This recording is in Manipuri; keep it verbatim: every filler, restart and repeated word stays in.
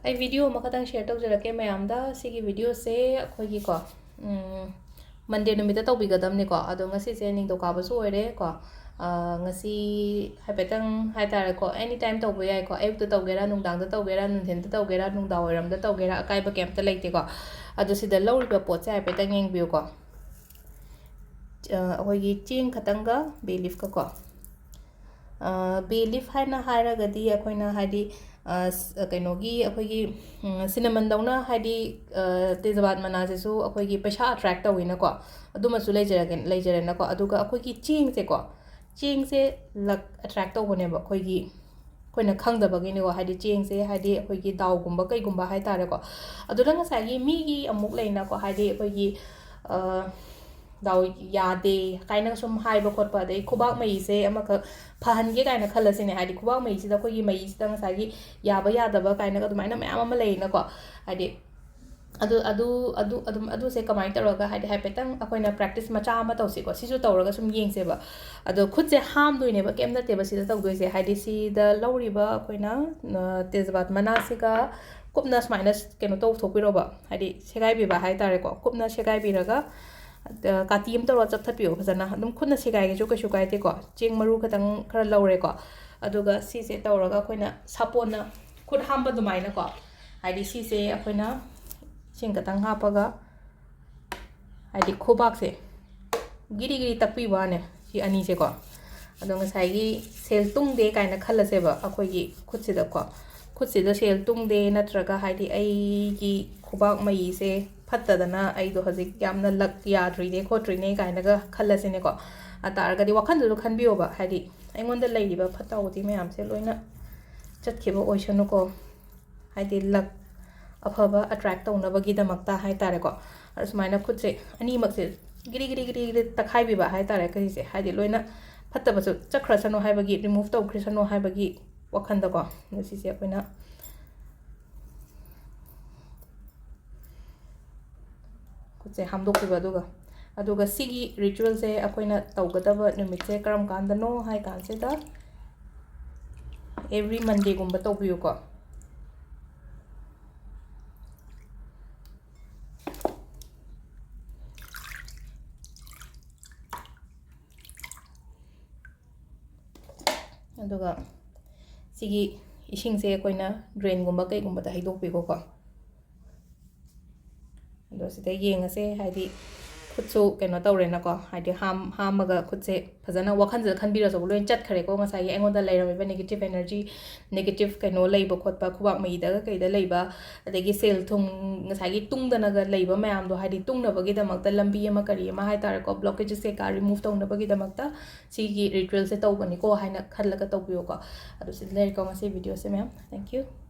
ꯑꯩ video ꯑꯃꯈꯛꯇꯪ share ꯇꯧꯖꯔꯛꯀꯦ ꯃꯌꯥꯝꯗ꯫ ꯁꯤꯒꯤ videoꯁꯦ ꯑꯩꯈꯣꯏꯒꯤꯀꯣ, ꯎꯝ, Monday ꯅꯨꯃꯤꯠꯇ ꯇꯧꯕꯤꯒꯗꯕꯅꯤꯀꯣ꯫ ꯑꯗꯣ ꯉꯁꯤꯁꯦ ꯅꯤꯡꯊꯧꯀꯥꯕꯁꯨ ꯑꯣꯏꯔꯦꯀꯣ꯫ ꯑ, ꯉꯁꯤ ꯍꯥꯏꯐꯦꯠꯇꯪ ꯍꯥꯏꯇꯥꯔꯦꯀꯣ, any time ꯇꯧꯕ ꯌꯥꯏꯀꯣ꯫ ꯑꯌꯨꯛꯇ ꯇꯧꯒꯦꯔꯥ, ꯅꯨꯡꯗꯥꯡꯗ ꯇꯧꯒꯦꯔꯥ, ꯅꯨꯡꯊꯤꯟꯗ ꯇꯧꯒꯦꯔꯥ, ꯅꯨꯡꯗꯥꯡꯋꯥꯏꯔꯝꯗ ꯇꯧꯒꯦꯔꯥ, ꯑꯀꯥꯏꯕ ꯀꯩꯝꯇ ꯂꯩꯇꯦꯀꯣ꯫ ꯑꯗꯣ ꯁꯤꯗ ꯂꯧꯔꯤꯕ ꯄꯣꯠꯁꯦ ꯍꯥꯏꯐꯦꯠꯇꯪ ꯌꯦꯡꯕꯤꯌꯨꯀꯣ꯫ ꯑ, ꯑꯩꯈꯣꯏꯒꯤ ꯆꯦꯡ ꯈꯛꯇꯪꯒ bay leafꯀꯀꯣ꯫ ꯑ, bay leaf ꯍꯥꯏꯅ ꯍꯥꯏꯔꯒꯗꯤ ꯑꯩꯈꯣꯏꯅ ꯍꯥꯏꯗꯤ, ꯑ, ꯁ-, ꯀꯩꯅꯣꯒꯤ ꯑꯩꯈꯣꯏꯒꯤ, ꯎꯝ, cinnamon ꯗꯧꯅ ꯍꯥꯏꯗꯤ, ꯑ, ꯇꯦꯖꯄꯥꯠ ꯃꯅꯥꯁꯤꯁꯨ ꯑꯩꯈꯣꯏꯒꯤ ꯄꯩꯁꯥ attract ꯇꯧꯋꯤꯅꯀꯣ꯫ ꯑꯗꯨꯃꯁꯨ ꯂꯩꯖꯔꯒꯦ-, ꯂꯩꯖꯔꯦꯅꯀꯣ꯫ ꯑꯗꯨꯒ ꯑꯩꯈꯣꯏꯒꯤ ꯆꯦꯡꯁꯦꯀꯣ, ꯆꯦꯡꯁꯦ luck attract ꯇꯧꯕꯅꯦꯕ ꯑꯩꯈꯣꯏꯒꯤ, ꯑꯩꯈꯣꯏꯅ ꯈꯪꯗꯕꯒꯤꯅꯤꯀꯣ꯫ ꯍꯥꯏꯗꯤ ꯆꯦꯡꯁꯦ ꯍꯥꯏꯗꯤ ꯑꯩꯈꯣꯏꯒꯤ ꯗꯥꯎꯒꯨꯝꯕ ꯀꯩꯒꯨꯝꯕ ꯍꯥꯏꯇꯥꯔꯦꯀꯣ꯫ ꯑꯗꯨꯗ ꯉꯁꯥꯏꯒꯤ ꯃꯤꯒꯤ ꯑꯃꯨꯛ ꯂꯩꯅꯀꯣ, ꯍꯥꯏꯗꯤ ꯑꯩꯈꯣꯏꯒꯤ, ꯑ, ꯗꯥꯎ ꯌꯥꯗꯦ ꯀꯥꯏꯅ ꯁꯨꯝ ꯍꯥꯏꯕ ꯈꯣꯠꯄ, ꯑꯗꯩ ꯈꯨꯕꯥꯛ ꯃꯍꯤꯁꯦ ꯑꯃꯈꯛ ꯐꯍꯟꯒꯦ ꯀꯥꯏꯅ ꯈꯜꯂꯁꯤꯅꯦ꯫ ꯍꯥꯏꯗꯤ ꯈꯨꯕꯥꯛ ꯃꯍꯤꯁꯤꯗ ꯑꯩꯈꯣꯏꯒꯤ ꯃꯍꯤꯁꯤꯗ ꯉꯁꯥꯏꯒꯤ ꯌꯥꯕ ꯌꯥꯗꯕ ꯀꯥꯏꯅꯒ ꯑꯗꯨꯃꯥꯏꯅ ꯃꯌꯥꯝ ꯑꯃ ꯂꯩꯅꯀꯣ꯫ ꯍꯥꯏꯗꯤ ꯑꯗꯨ, ꯑꯗꯨ, ꯑꯗꯨ, ꯑꯗꯨꯝ, ꯑꯗꯨꯁꯦ ꯀꯃꯥꯏꯅ ꯇꯧꯔꯒ, ꯍꯥꯏꯗꯤ ꯍꯥꯏꯐꯦꯠꯇꯪ ꯑꯩꯈꯣꯏꯅ practice ꯃꯆꯥ ꯑꯃ ꯇꯧꯁꯤꯀꯣ꯫ ꯁꯤꯁꯨ ꯇꯧꯔꯒ ꯁꯨꯝ ꯌꯦꯡꯁꯦꯕ꯫ ꯑꯗꯣ ꯈꯨꯠꯁꯦ ꯍꯥꯝꯗꯣꯏꯅꯦꯕ, ꯀꯩꯝ ꯅꯠꯇꯦꯕ ꯁꯤꯗ ꯇꯧꯗꯣꯏꯁꯦ꯫ ꯍꯥꯏꯗꯤ ꯁꯤꯗ ꯂꯧꯔꯤꯕ ꯑꯩꯈꯣꯏꯅ, ꯑ, ꯇꯦꯖꯄꯥꯠ ꯃꯅꯥꯁꯤꯒ ꯀꯨꯞꯅ ꯁꯨꯃꯥꯏꯅ ꯀꯩꯅꯣ ꯇꯧꯊꯣꯛꯄꯤꯔꯣꯕ, ꯍꯥꯏꯗꯤ ꯁꯦꯒꯥꯏꯕꯤꯕ ꯍꯥꯏꯇꯥꯔꯦꯀꯣ꯫ ꯀꯨꯞꯅ ꯁꯦꯒꯥꯏꯕꯤꯔꯒ, ꯑ, ꯀꯥꯇꯤ ꯑꯃ ꯇꯧꯔꯒ ꯆꯞꯊꯠꯄꯤꯌꯣ ꯐꯖꯅ꯫ ꯑꯗꯨꯝ ꯈꯨꯠꯅ ꯁꯦꯒꯥꯏꯒꯦꯁꯨ ꯀꯩꯁꯨ ꯀꯥꯏꯗꯦꯀꯣ꯫ ꯆꯦꯡ ꯃꯔꯨ ꯈꯇꯪ ꯈꯔ ꯂꯧꯔꯦꯀꯣ꯫ ꯑꯗꯨꯒ ꯁꯤꯁꯦ ꯇꯧꯔꯒ ꯑꯩꯈꯣꯏꯅ ꯁꯥꯄꯣꯟꯅ ꯈꯨꯠ ꯍꯥꯝꯕ ꯑꯗꯨꯃꯥꯏꯅꯀꯣ, ꯍꯥꯏꯗꯤ ꯁꯤꯁꯦ ꯑꯩꯈꯣꯏꯅ ꯏꯁꯤꯡ ꯈꯇꯪ ꯍꯥꯞꯄꯒ, ꯍꯥꯏꯗꯤ ꯈꯨꯕꯥꯛꯁꯦ ꯒꯤꯔꯤ ꯒꯤꯔꯤ ꯇꯛꯄꯤꯕ ꯋꯥꯅꯦ, ꯁꯤ ꯑꯅꯤꯁꯦꯀꯣ꯫ ꯑꯗꯣ ꯉꯁꯥꯏꯒꯤ ꯁꯦꯜ ꯇꯨꯡꯗꯦ ꯀꯥꯏꯅ ꯈꯜꯂꯁꯦꯕ ꯑꯩꯈꯣꯏꯒꯤ ꯈꯨꯠꯁꯤꯗꯀꯣ꯫ ꯈꯨꯠꯁꯤꯗ ꯁꯦꯜ ꯇꯨꯡꯗꯦ, ꯅꯠꯇ꯭ꯔꯒ ꯍꯥꯏꯗꯤ ꯑꯩꯒꯤ ꯈꯨꯕꯥꯛ ꯃꯍꯤꯁꯦ ꯐꯠꯇꯗꯅ ꯑꯩꯗꯣ ꯍꯧꯖꯤꯛ ꯌꯥꯝꯅ luck ꯌꯥꯗ꯭ꯔꯤꯅꯦ ꯈꯣꯠꯇ꯭ꯔꯤꯅꯦ ꯀꯥꯏꯅꯒ ꯈꯜꯂꯁꯤꯅꯦꯀꯣ꯫ ꯑꯗꯨ ꯇꯥꯔꯒꯗꯤ ꯋꯥꯈꯜꯗꯨꯗ ꯈꯟꯕꯤꯌꯣꯕ, ꯍꯥꯏꯗꯤ ꯑꯩꯉꯣꯟꯗ ꯂꯩꯔꯤꯕ ꯐꯠꯇ ꯍꯥꯎꯗꯤ ꯃꯌꯥꯝꯁꯦ ꯂꯣꯏꯅ ꯆꯠꯈꯤꯕ ꯑꯣꯏꯁꯅꯨꯀꯣ꯫ ꯍꯥꯏꯗꯤ luck ꯑꯐꯕ attract ꯇꯧꯅꯕꯒꯤꯗꯃꯛꯇ ꯍꯥꯏꯇꯥꯔꯦꯀꯣ꯫ ꯑꯗ ꯁꯨꯃꯥꯏꯅ ꯈꯨꯠꯁꯦ ꯑꯅꯤꯃꯛꯁꯦ ꯒꯤꯔꯤ ꯒꯤꯔꯤ ꯒꯤꯔꯤ ꯒꯤꯔꯤ ꯇꯛꯈꯥꯏꯕꯤꯕ ꯍꯥꯏꯇꯥꯔꯦ꯫ ꯀꯔꯤꯁꯦ ꯍꯥꯏꯗꯤ ꯂꯣꯏꯅ ꯐꯠꯇꯕꯁꯨ ꯆꯠꯈ꯭ꯔꯁꯅꯨ ꯍꯥꯏꯕꯒꯤ, remove ꯇꯧꯈ꯭ꯔꯁꯅꯨ ꯍꯥꯏꯕꯒꯤ ꯋꯥꯈꯜꯗꯀꯣ꯫ ꯑꯗꯣ ꯁꯤꯁꯦ ꯑꯩꯈꯣꯏꯅ ꯈꯨꯠꯁꯦ ꯍꯥꯝꯗꯣꯛꯄꯤꯕ꯫ ꯑꯗꯨꯒ, ꯑꯗꯨꯒ ꯁꯤꯒꯤ ritualꯁꯦ ꯑꯩꯈꯣꯏꯅ ꯇꯧꯒꯗꯕ ꯅꯨꯃꯤꯠꯁꯦ ꯀꯔꯝ ꯀꯥꯟꯗꯅꯣ ꯍꯥꯏ ꯀꯥꯟꯁꯤꯗ, every Mondayꯒꯨꯝꯕ ꯇꯧꯕꯤꯌꯨꯀꯣ꯫ ꯁꯤꯒꯤ ꯏꯁꯤꯡꯁꯦ ꯑꯩꯈꯣꯏꯅ ꯗ꯭ꯔꯦꯟꯒꯨꯝꯕ ꯀꯩꯒꯨꯝꯕꯗ ꯍꯩꯗꯣꯛꯄꯤꯈꯣꯀꯣ꯫ ꯑꯗꯣ ꯁꯤꯗ ꯌꯦꯡꯉꯁꯦ, ꯍꯥꯏꯗꯤ ꯈꯨꯠꯁꯨ ꯀꯩꯅꯣ ꯇꯧꯔꯦꯅꯀꯣ, ꯍꯥꯏꯗꯤ ꯍꯥꯝ-, ꯍꯥꯝꯃꯒ ꯈꯨꯠꯁꯦ ꯐꯖꯅ ꯋꯥꯈꯜꯁꯤꯗ ꯈꯟꯕꯤꯔꯁꯨ ꯂꯣꯏꯅ ꯆꯠꯈ꯭ꯔꯦꯀꯣ꯫ ꯉꯁꯥꯏꯒꯤ ꯑꯩꯉꯣꯟꯗ ꯂꯩꯔꯝꯃꯤꯕ negative energy, negative ꯀꯩꯅꯣ ꯂꯩꯕ ꯈꯣꯠꯄ, ꯈꯨꯕꯥꯛ ꯃꯌꯤꯗꯒ ꯀꯩꯗ ꯂꯩꯕ, ꯑꯗꯒꯤ ꯁꯦꯜ ꯊꯨꯝ, ꯉꯁꯥꯏꯒꯤ ꯇꯨꯡꯗꯅꯒ ꯂꯩꯕ ꯃꯌꯥꯝꯗꯣ, ꯍꯥꯏꯗꯤ ꯇꯨꯡꯅꯕꯒꯤꯗꯃꯛꯇ ꯂꯝꯕꯤ ꯑꯃ ꯀꯔꯤ ꯑꯃ ꯍꯥꯏ ꯇꯥꯔꯦꯀꯣ, blockages ꯀꯩꯀꯥ remove ꯇꯧꯅꯕꯒꯤꯗꯃꯛꯇ ꯁꯤꯒꯤ ritualꯁꯦ ꯇꯧꯕꯅꯤꯀꯣ ꯍꯥꯏꯅ ꯈꯜꯂꯒ ꯇꯧꯕꯤꯌꯨꯀꯣ꯫ ꯑꯗꯨ ꯁꯤꯗ ꯂꯩꯔꯦꯀꯣ ꯉꯁꯤ videoꯁꯦ ꯃꯌꯥꯝ꯫ Thank you꯫